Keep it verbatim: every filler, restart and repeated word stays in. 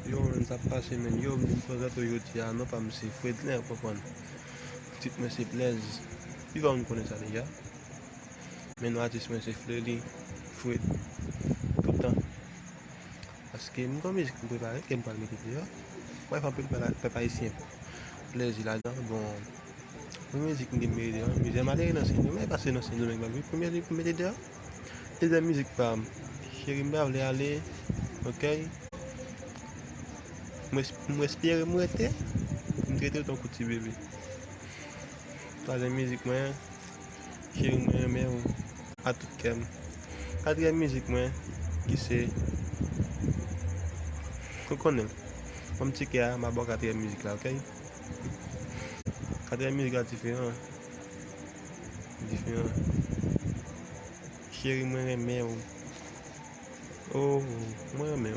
Yo, men sa ap pase, men yo, m vin prezante w jodi a, non pa m se Fredlin, ou konprann. Tit mwen se Blaze. Plipa moun konnen sa deja. Men non atis mwen se Fleury, Fred, toutan. Paske m gon mizik m prepare, ke m pral mete deyò. Brèf, anpil pèp ayisyen plezi ladan. Bon, premye mizik m gen mete deyò, Mizè Malere nan Sendomeng, mwen pase nan Sendomeng, mwen premye mizik m mete deyò. Dezyèm mizik pa m, Cheri m pa vle ale, ok. M res- m respire, m rete, m trete w tankou ti bebe. Twazyèm mizik mwen, Cheri mwen renmen w a tout kè m. Katriyèm mizik mwen, ki se, ou konnen l. Ban m ti kè a, m a ba w katriyèm mizik la, ok. Katriyèm mizik la diferan. Diferan. Cheri mwen renmen w. Oh, mwen renmen